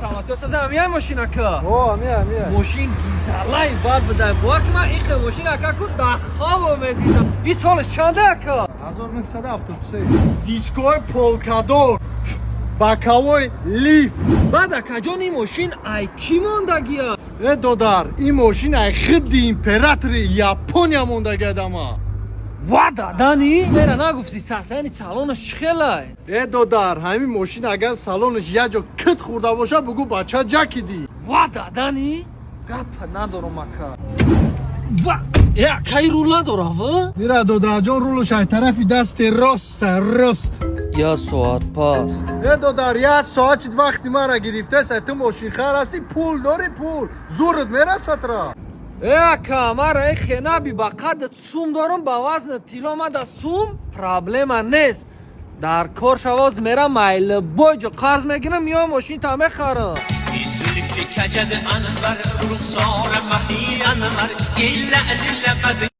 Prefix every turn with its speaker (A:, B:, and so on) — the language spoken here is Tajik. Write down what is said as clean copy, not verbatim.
A: Саломатӣ созам. Ҳамияй мошин, ака?
B: О, ами, ами.
A: Мошин гизалай бар бидай. Бовар ки, ман ихе мошин, ака, ку дахоло медидам. Ин солаш чанда, ака?
B: 1973. Дискои полкадор, боковой лифт.
A: Баъд, акаҷон, ин мошин ай кӣ мондагия?
B: Э, додар, ин мошин ай хидди императори Япония мондагиадама.
A: Ва, дадани мера нагуфти, сасаяни салонаш чӣ хелай?
B: Э, додар, ҳамин мошин агар салонаш як ҷо кит хӯрда боша, бугӯ бача ҷакидӣ.
A: Ва, дадани, гапа надорам, ака. Ва, э, акаи, рул надорав?
B: Мира, додарҷон, рулаш ай тарафи дасти роста, рост.
A: Я соат пас.
B: Э, додар, як соат чид, вақти мара гирифтаст. Ту мошинхар ҳастӣ, пул дорӣ, пул зурут мерасад ра.
A: Э, ака, мара эхе наби, ба қадд сум дорам, ба вазни тилло мада сум проблема нест. Дар кор шавоз мерам, майлибой ҷо қарз мегирам, меоям, мошин та мехарам.
C: زلف کجد انور، رخسار مهی انور، ای لعل لبد.